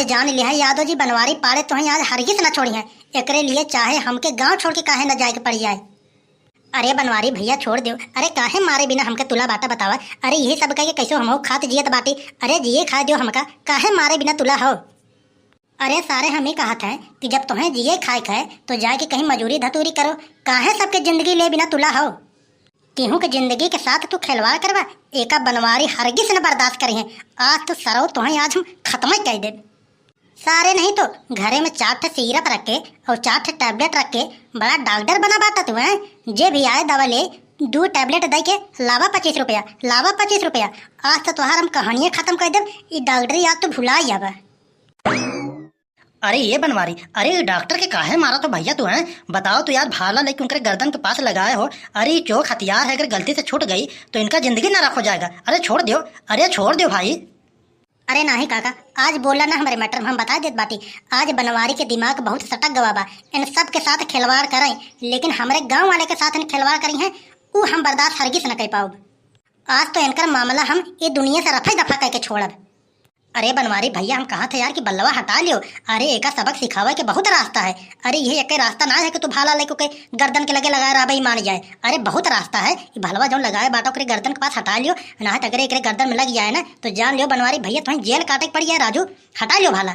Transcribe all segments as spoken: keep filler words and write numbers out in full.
जान लिहा यादव जी, बनवारी पाड़े तोहई आज हरगिज न छोड़िहैं। एकरे लिए चाहे हमके गाँव छोड़ के काहे न जाए के पड़ जाए। अरे बनवारी भइया छोड़ देव, अरे काहे मारे बिना हमके तुला बाटा बतावा। अरे यही सब कह के कैसो हमहू खात जियत बाटी। अरे जिए खाए देव हमका, काहे मारे बिना तुला हो। अरे सारे हम ही कहत हैं कि जब तोहें जिए खाए के है तो जाए के कहीं मजूरी धतूरी करो, काहे सबके जिंदगी ले बिना तुला हो। केहू के जिंदगी के साथ तू खिलवाड़ करबा, एका बनवारी हरगिज न बर्दाश्त करिहैं। आज तो सरऊ तोहें आज हम खत्म ही कर देब। सारे नहीं तो घरे में चार ठे सिरप रख के और चार ठे टैबलेट रख के बड़ा डॉक्टर बना बाटा तू, हैं? जे भी आए दवा ले, दो टैबलेट दे के लावा पच्चीस रुपया, लावा पच्चीस रुपया। आज तो तोहार हम कहानियाँ खत्म कर देब, ई डॉक्टरी आज तो भुला जाबा। अरे ये बनवारी, अरे ये डॉक्टर के काहे मारा तो भइया तू, हैं? बताओ तो यार, भाला लेके उनके गर्दन के पास लगाए हो। अरे ये चोक हथियार है, अगर गलती से छूट गई तो इनका जिंदगी नरक हो जाएगा। अरे छोड़ दियो, अरे छोड़ दियो भाई। अरे नाही काका, आज बोला ना हमरे मैटर में, हम बता देत बाटी। आज बनवारी के दिमाग बहुत सटक गवा बा। इन सब के साथ खिलवाड़ करें, लेकिन हमरे गाँव वाले के साथ इन खिलवाड़ करी हैं, ऊ हम बर्दाश्त हरगिज न कर पाउब। आज तो इनकर मामला हम ये दुनिया से रफा दफा करके छोड़ब। अरे बनवारी भइया, हम कहा थे यार कि बल्लवा हटा लियो। अरे एका सबक सिखावे के बहुत रास्ता है। अरे ये एक रास्ता ना है कि तू भाला लेके के गर्दन के लगे लगा रहा भाई मान जाए। अरे बहुत रास्ता है, ये भलवा जौन लगाए बाटा ओकरे गर्दन के पास हटा लियो, ना है तो अगर एकरे गर्दन में लग जाए ना तो जान लियो बनवारी भइया तुम्हें जेल काटे के पड़ जाए। राजू हटा लियो भाला।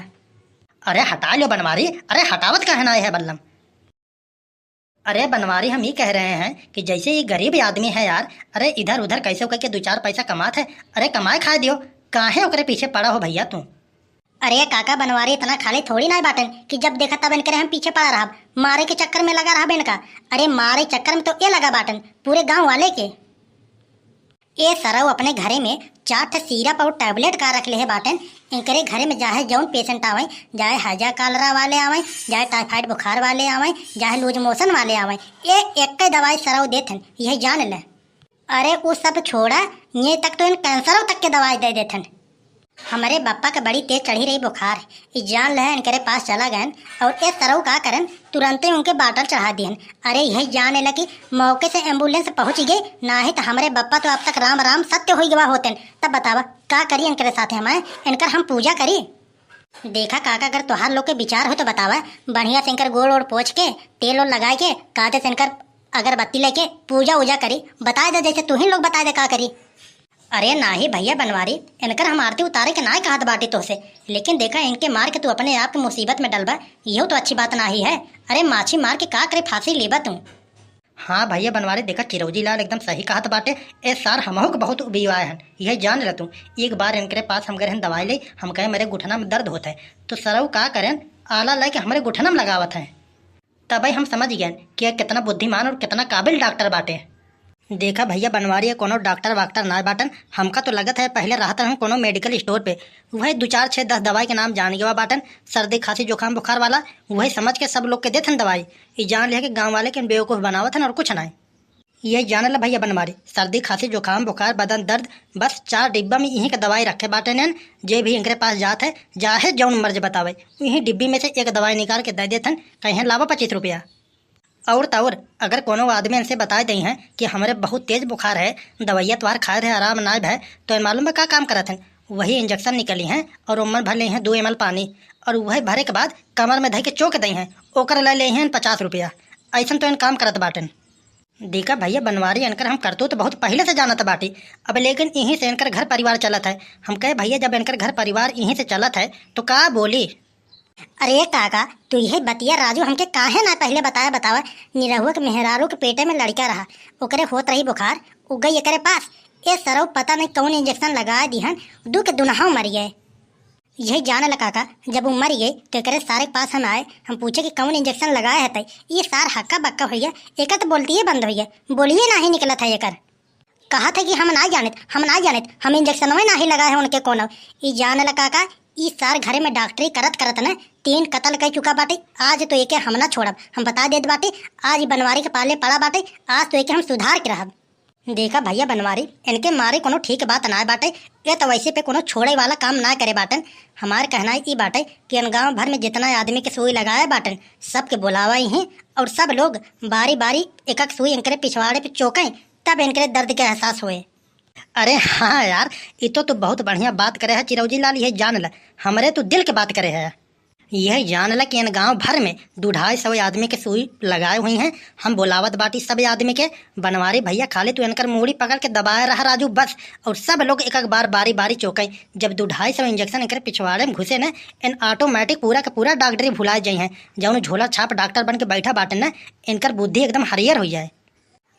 अरे हटा लियो बनवारी, अरे हटावत काहे ना है बल्लम। अरे बनवारी, हम ई कह रहे हैं कि जैसे ये गरीब आदमी है यार, अरे इधर उधर कैसे करके दो चार पैसा कमात है, अरे कमाए खाए दियो, काहे ओकरे पीछे पड़ा हो भइया तू? अरे काका बनवारी इतना खाली थोड़ी ना बाटन कि जब देखा तब इनकरे हम पीछे पड़ा रहब, मारे के चक्कर में लगा रहब इनका। अरे मारे चक्कर में तो ये लगा बाटन पूरे गाँव वाले के। ए सरऊ अपने घरे में चार ठे सिरप और टैबलेट का रख ले है बाटन। इनकरे घरे में जाहे जौन पेशेंट आवे, जाहे हैजा कालरा वाले आवे, जाहे टाइफाइड बुखार वाले आवे, जाहे लूज मोशन वाले आवे, ए एक दवाई सरऊ देथन, यह जान ले। अरे उ सब छोड़ा, ये तक तो इन कैंसरों तक के दवाई दे देथन। हमरे बप्पा के बड़ी तेज चढ़ी रही बुखार, ई जान लहे इनकरे पास चला गयन और ए सरऊ का करन, तुरंते उनके बाटल चढ़ा दिहन। अरे यही जान ले कि मौके से एम्बुलेंस पहुँच गई, नाही तो हमरे बप्पा तो अब तक राम राम सत्य हुई गवा होतेन। तब बतावा का करी इनकरे साथे हम, इनकर हम पूजा करी? देखा काका, अगर तोहार लोग के विचार हो तो बतावा, बढ़िया से इनकर गोड़ ओड़ पोछ के तेल ओल लगाए के काते से इनकर अगरबत्ती लेके पूजा उजा करी, बताए दे जैसे तू ही लोग बताए दे का करी। अरे नाही भइया बनवारी, इनकर हम आरती उतारे के नाय कहत बाटी तोहसे, लेकिन देखा इनके मार के तू अपने आप के मुसीबत में डलबा, इहो तो अच्छी बात नाही है। अरे माछी मार के का करे, फांसी लेबा तू। हाँ भइया बनवारी, देखा चिरौजी लाल एकदम सही कहत बाटे। ए सार हमहू के बहुत उबियाए हन, यह जान ले तू। एक बार इनकरे पास हम गए हन दवाई ले, हम कहे मेरे घुटना में दर्द होत है, तो सरऊ का करें, आला लेके हमरे घुटना में लगावत हैं। तबे हम समझ गयन कि ये कितना बुद्धिमान और कितना काबिल डॉक्टर बाटे। देखा भइया बनवारी, ये कोनो डॉक्टर वाक्टर ना बाटन। हमका तो लगत है पहले रहत रहन कोनो मेडिकल स्टोर पे, वही दो चार छः दस दवाई के नाम जान गवा बाटन, सर्दी खांसी जुकाम बुखार वाला, वही समझ के सब लोग के देथन दवाई। ई जान लिया कि गाँव वाले के बेवकूफ़ बनावत हन और कुछ नहीं। ये जान ला भइया बनवारी, सर्दी खांसी जुकाम बुखार बदन दर्द, बस चार डिब्बा में यहीं का दवाई रखे बाटे नैन। जे भी इनकरे पास जात है, चाहे जौन मर्ज बतावे, यहीं डिब्बी में से एक दवाई निकाल के दे देथन, कहें लावा पच्चीस रुपया। और तौर अगर कोनो आदमी इनसे बताए दई हैं कि हमरे बहुत तेज बुखार है, दवाइया तोहार खाए रहे आराम ना भय, तो इन मालूम बा का काम करत हैं, वही इंजेक्शन निकली हैं और ओमन भर ले हैं दो एम एल पानी, और वही भरे के बाद कमर में धई के चोक दई हैं, ओकर ले ले हैं पचास रुपया। ऐसन तो इन काम करत बाटन। देखा भइया बनवारी, इनकर हम करतूत बहुत पहिले से जानत बाटी। अब लेकिन यहीं से इनकर घर परिवार चलत है। हम कहे भइया जब इनकर घर परिवार यहीं से चलत है तो का बोली? अरे काका, तू यही बतिया राजू हमके काहे ना पहिले बताया बतावा? निरहुआ के मेहरारू के पेटे में लड़का रहा, ओकरे होत रही बुखार, उ गई एकरे पास। ए सरऊ पता नहीं कौन इंजेक्शन लगा दिहन, दू के दुनहाव मर गए। यही जान ल काका, जब उ मर गई तो एकरे सारे के पास हम आए, हम पूछे कि कौन इंजेक्शन लगाए है तै? ये सार हक्का बक्का होइया, एकर तो बोलतिए बंद होइया, बोलिए नाही निकलत है एकर। कहत है कि हम ना जानित, हम ना जानित, हम इंजेक्शनवे नाही लगाए है उनके कोनो। ई जान ल काका, ई सार घरे में डॉक्टरी करत करत न तीन कत्ल कर चुका बाटे। आज तो एके हम ना छोड़ब, हम बता देत बाटे, आज ई बनवारी के पाले पड़ा बाटे, आज तो एके हम सुधार के रहब। देखा भइया बनवारी, इनके मारे कोनो ठीक बात ना बाटे। ये तो वैसे पे कोनो छोड़े वाला काम ना करे बाटन। हमार कहना ई बाटे कि इन गांव भर में जितना आदमी के सुई लगाए बाटन, सबके बुलावा ही और सब लोग बारी बारी एक एक सुई इनकरे पिछवाड़े पे चोकें, तब इनकरे दर्द के एहसास होए। अरे हाँ यार, ई तो तू बहुत बढ़िया बात करे है चिरौजी लाल, यही जान ल, हमरे तू दिल के बात करे है। यही जान ल कि एन गांव भर में दू ढाई सौ आदमी के सुई लगाए हुई हैं। हम बोलावत बाटी सब आदमी के। बनवारी भैया, खाली तू एनकर मूड़ी पकड़ के दबाए रह राजू, बस। और सब लोग एक एक बार बारी बारी चौंके। जब दू ढाई सौ इंजेक्शन एनकर पिछवाड़े में घुसे न, एन ऑटोमेटिक पूरा के पूरा डॉक्टरी भुलाए जाइ हैं। जौन झोला छाप डॉक्टर बन के बैठा बाटे न, एनकर बुद्धि एकदम हरियर हो जाए।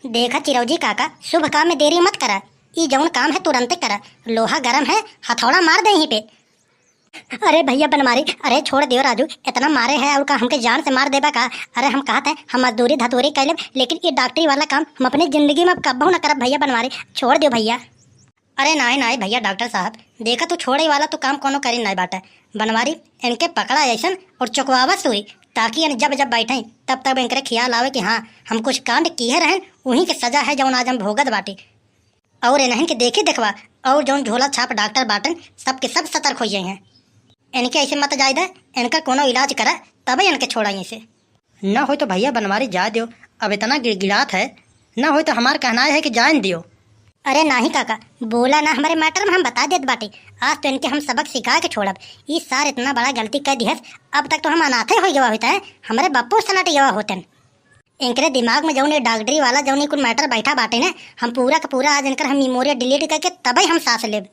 देखा चिरौजी काका, शुभ काम में देरी मत करा। ई जौन काम है तुरंते करा। लोहा गरम है, हथौड़ा मार दे यहीं पे। अरे भैया बनवारी, अरे छोड़ दियो राजू, इतना मारे है और का हमके जान से मार देबा का? अरे हम कहत है, हम मजदूरी धतूरी कर लेब, लेकिन ये डॉक्टरी वाला काम हम अपने जिंदगी में अब कब्बो न करब भैया बनवारी, छोड़ दियो भैया। अरे नाई नाई भैया डॉक्टर साहब, देखा तू छोड़े वाला तू काम कोनो करी नाई बाटे। बनवारी, इनके पकड़ा ऐसन और चुकवावा सुई, ताकि इन जब जब बैठे तब तब इनकरे ख्याल आवे कि हाँ, हम कुछ कांड किए रहन, उहीं के सजा है जौन आज हम भोगत बाटी। और इन्हन के देखी देखवा, और जौन झोला छाप डॉक्टर बाटन, सबके सब सतर्क हो जाए हैं। इनके ऐसे मत जाए दे, इनका कोनो इलाज करा, तबे इनके छोड़ा यहीं से। न होई तो भैया बनवारी जाए दियो, अब इतना गिड़गिड़ात है, न होई तो हमार कहनाय है कि जाए न दियो। अरे नाही काका, बोला ना, हमारे मैटर में हम बता देत बाटे। आज तो इनके हम सबक सिखा के छोड़ब। ई सार इतना बड़ा गलती कर दिहस, अब तक तो हम अनाथे हो गवा होता है, हमारे बापू सलट गवा होतन। इनकरे दिमाग में जौन ये डॉक्टरी वाला जौन ये कुल मैटर बैठा बाटे ने, हम पूरा का पूरा आज इनकर हम मेमोरी डिलीट करके तबे हम सांस लेब।